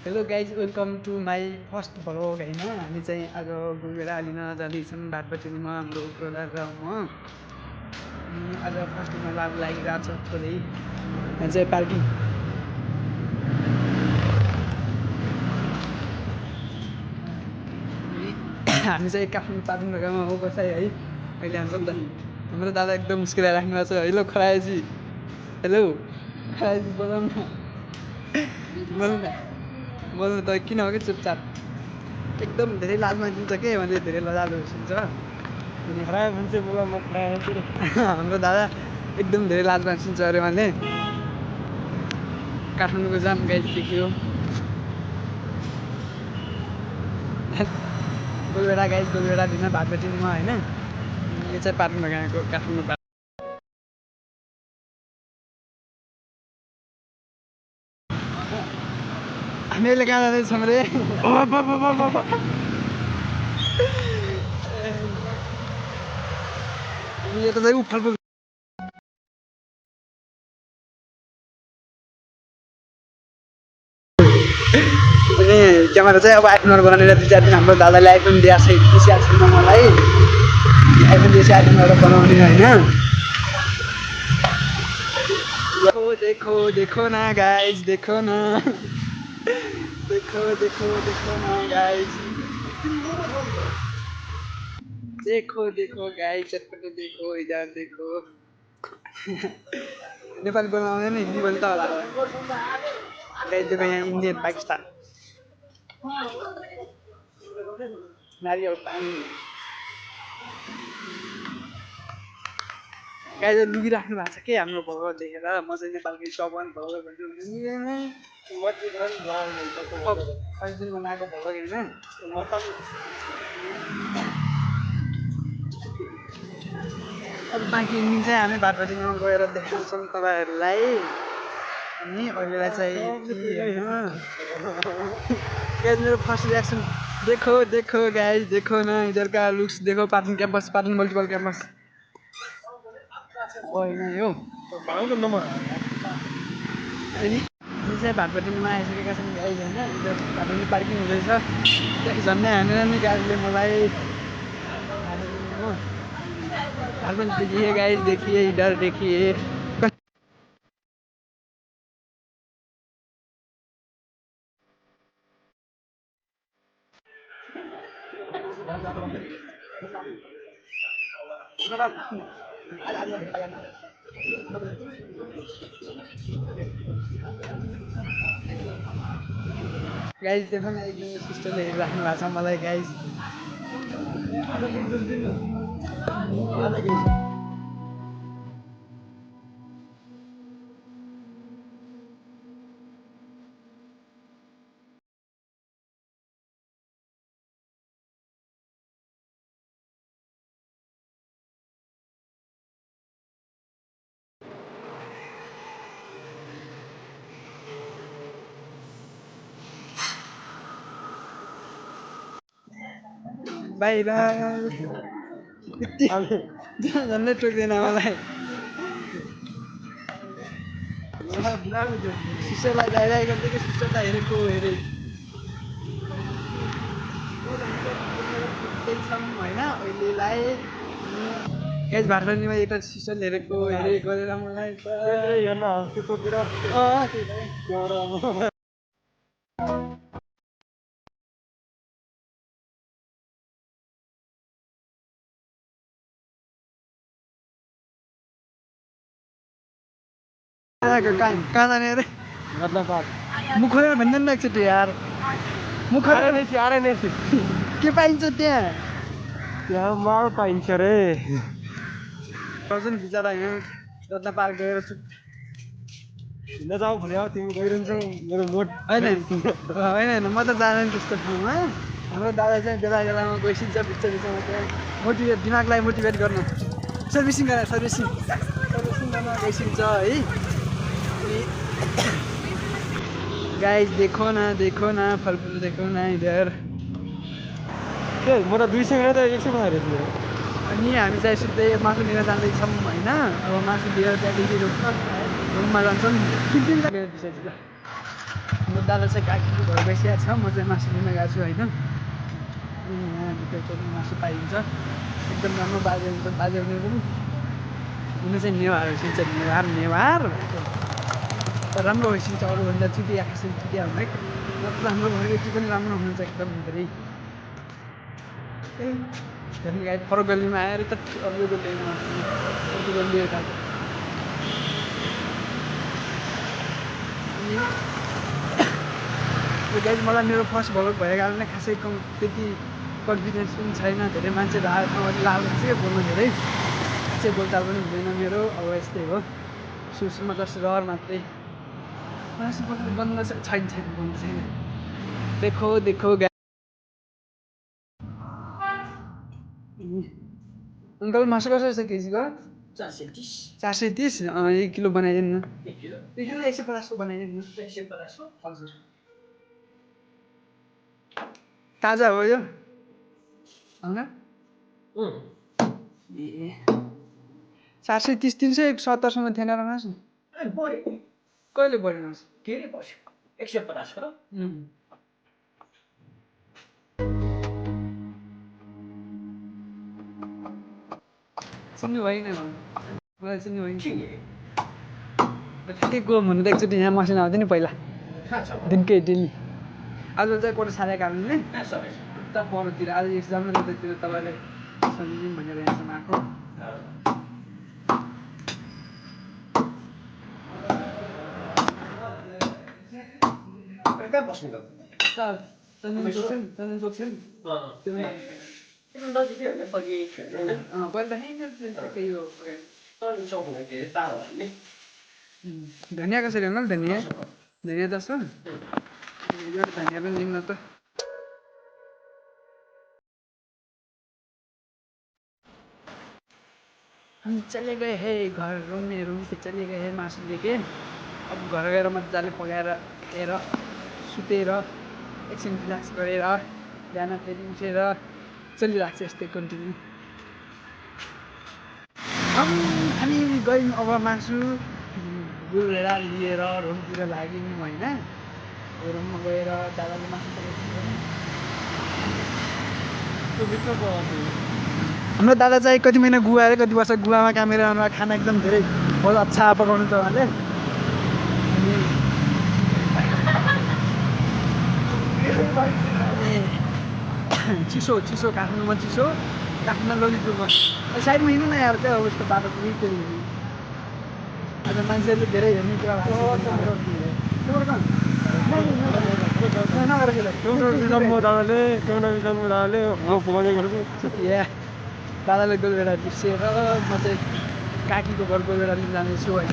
hello guys welcome to my first vlog होइन हामी चाहिँ आज गुलबेडा लिन जाँदैछौँ भाटपाटीमा हाम्रो ब्रदर र म आज फर्स्टमा लाभ लागिरहेको छ थोरै यहाँ चाहिँ पार्किङ हामी चाहिँ काठमाडौँ पार्किङ जग्गामा हो बसाइ है अहिले हाम्रो दादा एकदम मुस्किल राख्नु भएको छ हेलो खराएजी हेलो खराएजी बोलाउनु न बोल्नु न बोल्नु त किन हो कि चुपचाप एकदम धेरै लाज मानिन्छ के भने धेरै लजालु हुन्छ हाम्रो दादा एकदम धेरै लाज मानिन्छ अरे उहाँले काठमाडौँको जाम गाइड देखियो गोलबेडा गाइड गोलबेडा दिन भाटपाटीमा होइन यो चाहिँ पार्किङ लगाएको काठमाडौँ हामीहरूले कहाँ जाँदैछौँ रे यो त चाहिँ उफल अनि क्यामेरा चाहिँ अब आइफोनहरू बनाएर 2-4 दिन हाम्रो दादाले आइफोन दिएको छैन मलाई आइफोन दिएपछि आइफोनहरू बनाउने होइन देखो देखो ना गाइज देखो ना देखो देखो देखो ना गाइज देखो देखो गाइज चटपटे देखो इधर देखो नेपाली बोल्न आउँदैन हिन्दी बोल्नु त होला गाइज देखो यहाँ इन्डियन पाकिस्तान नारियल पानी गाई चाहिँ लुगिराख्नु भएको छ के हाम्रो भगवत देखेर म चाहिँ नेपालको सबन भगवत भन्छु बनाएको भगवत होइन अब बाँकी इन्डिङ चाहिँ हामी भाटपाटीमा गएर देखाउँछौँ तपाईँहरूलाई अनि अहिलेलाई चाहिँ गाइज मेरो फर्स्ट रियाक्सन देखो देखो गाइज देखो न इधर का लुक्स देखो Patan campus Patan multiple campus होइन यो अनि चाहिँ भाटपाटीमा आइसकेका छन् गाइज होइन इधर भाटपाटी पार्किङ हुँदैछ झन्डै हानेर नि गाडीले मलाई भाटपाटी देखिए गाइज देखिए इधर देखिए गाइज देखो न एकदम सिस्टरले हेरिराख्नु भएको छ मलाई गाइज बाई बाई झन्डै टोक्दैन मलाई सिस्टरलाई दाइलाई गर्दै सिस्टरलाई हेरेको हेरे होइन अहिलेलाई गाइज भाटपाटीमा एउटा सिस्टरले हेरेको हेरे गरेर मलाई कहाँ जाने अरे मुख खोलेर भन्दैन न एकचोटि यार मुख खोलेर के पाइन्छ त्यहाँ माल पाइन्छ रे बिचरा यहाँ रत्न पार्क गएर हिँड्न जाऊ भने तिमी गइरहन्छौ मेरो नोट होइन होइन म त जाँदैन त्यस्तो ठाउँमा हाम्रो दादा चाहिँ बेला बेलामा गइसिन्छ बिच बिचमा चाहिँ मोटिभेट दिमागलाई मोटिभेट गर्न सर्भिसिङ गर्न सर्भिसिङ गर्न गइसिन्छ है गाइस देखो न फलफुल देखो न इधर म त 200 त 100 खाएर अनि हामी चाहिँ सिधै मासु लिन जाँदैछौँ होइन अब मासु लिएर त्यहाँदेखि रुममा जान्छौँ म दादा चाहिँ काकीको घर बसिया छ म चाहिँ मासु लिन गएको छु होइन यहाँभित्र मासु पाइन्छ एकदम राम्रो बाजे हुन्छ बाजेले पनि हुन चाहिँ नेवार होइसिन्छ नेवार राम्रो होइसिन्छ अरूभन्दा चुटिया खासै चुटिया हुँदै राम्रो भयो यति पनि राम्रो हुनुहुन्छ एकदम धेरै झन् गाई फरक गल्लीमा आएर त अर्को गल्लीमा अर्को गल्ली यता गाइज मलाई मेरो फर्स्ट भ्लग भएको कारणले खासै त्यति कन्फिडेन्स पनि छैन धेरै मान्छेहरू आएर ठाउँमा लागेको चाहिँ बोल्नु धेरै खासै बोलचाल पनि हुँदैन मेरो अब यस्तै हो सुरुमा जस्ट रहर मात्रै बन्द छैन बन्द छैन देखो देखो अङ्कल मासु कसो छ केजीको 430 1 किलो बनाइदिनु न 1 किलो 150 बनाइदिनु 150 हजुर ताजा हो यो ए 430 370 सम्म थिएन रहनुहोस् न कहिले बढ्नुहोस् के अरे बस्यो 150 हो चिन्नु भएन मलाई चिन्नु भएन के गयो भन्नु त एकचोटि यहाँ मसिन आउँथ्यो नि पहिला दिनकै डेली आज चाहिँ कोटा सारेको कारणले उता परतिर आज एक्जाम त्यतातिर तपाईँले सम्झिदिउँ भनेर यहाँसम्म आएको कहाँ बस्नु धनियाँ कसरी अङ्कल धनियाँ 10 हो धनियाँ पनि लिउँ न त हम चले गए है घर रूम पे चले गए है मासु लेके अब घर गएर मजाले पकाएर खाएर सुतेर एकछिन रिल्याक्स गरेर बिहान फेरि उठेर चलिरहेको छ यस्तै कन्टिन्यू हामी गयौँ अब मासु गुलेर लिएर रुमतिर लाग्यौँ होइन रुममा गएर दादाले मासु हाम्रो दादा चाहिँ कति महिना गुवा अरे कति वर्ष गुवामा कामेर आउनु खाना एकदम धेरै बहुत अच्छा पकाउनु त उहाँले चिसो चिसो काठमाडौँमा चिसो काठमाडौँ ललितपुरमा साइडमा हिँड्नु न यार क्या उसको बाटो पुरै आज मान्छेहरूले धेरै हेर्ने कुरा दादाले गोलभेडा बिर्सिएर म चाहिँ काकीको घर गोलभेडा लिन जानेछु होइन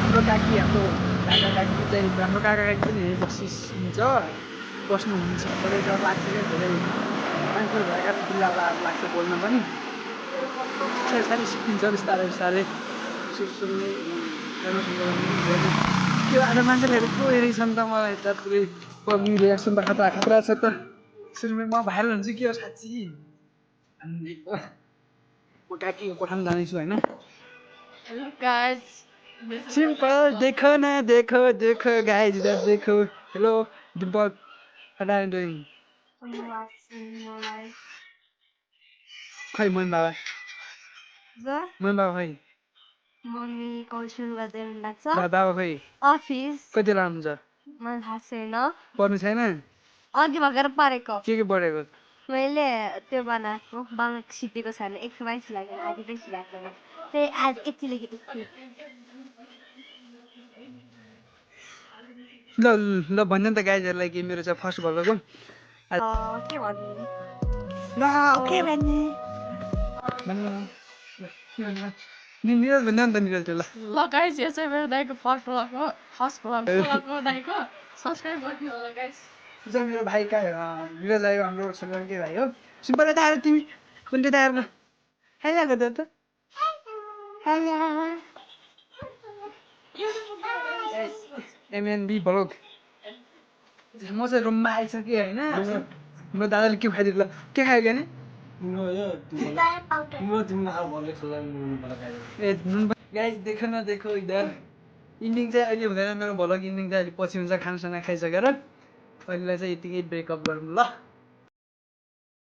हाम्रो काकी हाम्रो काका काकी चाहिँ हाम्रो काका काकी पनि यहीँ बसिन्छ बस्नुहुन्छ तर डर लाग्छ क्या धेरै मान्छे भएका खुल्ला लाग्छ बोल्न पनि साह्रै सिकिन्छ बिस्तारै बिस्तारै सुरु त्यो आज मान्छेले हेरेको हेरेछन् त मलाई त पुरै पब्लिक रियाक्सन त खतरा खतरा छ त सुरुमै म भाइरल हुन्छु कि हो साँच्ची म काकीको कोठामा जानेछु होइन सिम्पल देखो न देखो देखो गाइज देखो hello Dimple what are you doing खै मोहन बाबा मोहन बाबा खै मम्मी कौशल गर्दै लाग्छ बाबा खै अफिस कति लानुहुन्छ मलाई थाहा छैन पढ्नु छैन अघि भर्खर परेको के पढेको मैले त्यो बनाएको बाबा सिकेको छैन 122 लाग्यो आज चाहिँ सिलाएको त्यही आज यति लेखेको ल ल भन्छ नि त गाइजहरूलाई कि मेरो चाहिँ फर्स्ट भ्लग हो के भन्नु ल के भन्ने निरज भन्दा नि त निरज ल गाइस यो चाहिँ मेरो दाइको फर्स्ट भ्लग हो दाइको सब्स्क्राइब गरिदिनु होला गाइस जो मेरो भाइ कहाँ निरज आयो हाम्रो श्रीलङ्के भाइ हो सिम्पल यता आएर तिमी कुन त्यता आएर हेलो गर्दा त एमएनबी भ्लग म चाहिँ रुममा आइसकेँ होइन मेरो दादाले के खाइदियो ल के खायो क्या नि ए गाइस देखो न देखो इधर इन्डिङ चाहिँ अहिले हुँदैन मेरो भ्लग इन्डिङ चाहिँ अहिले पछि हुन्छ खानासाना खाइसकेर अहिलेलाई चाहिँ यतिकै ब्रेकअप गरौँ ल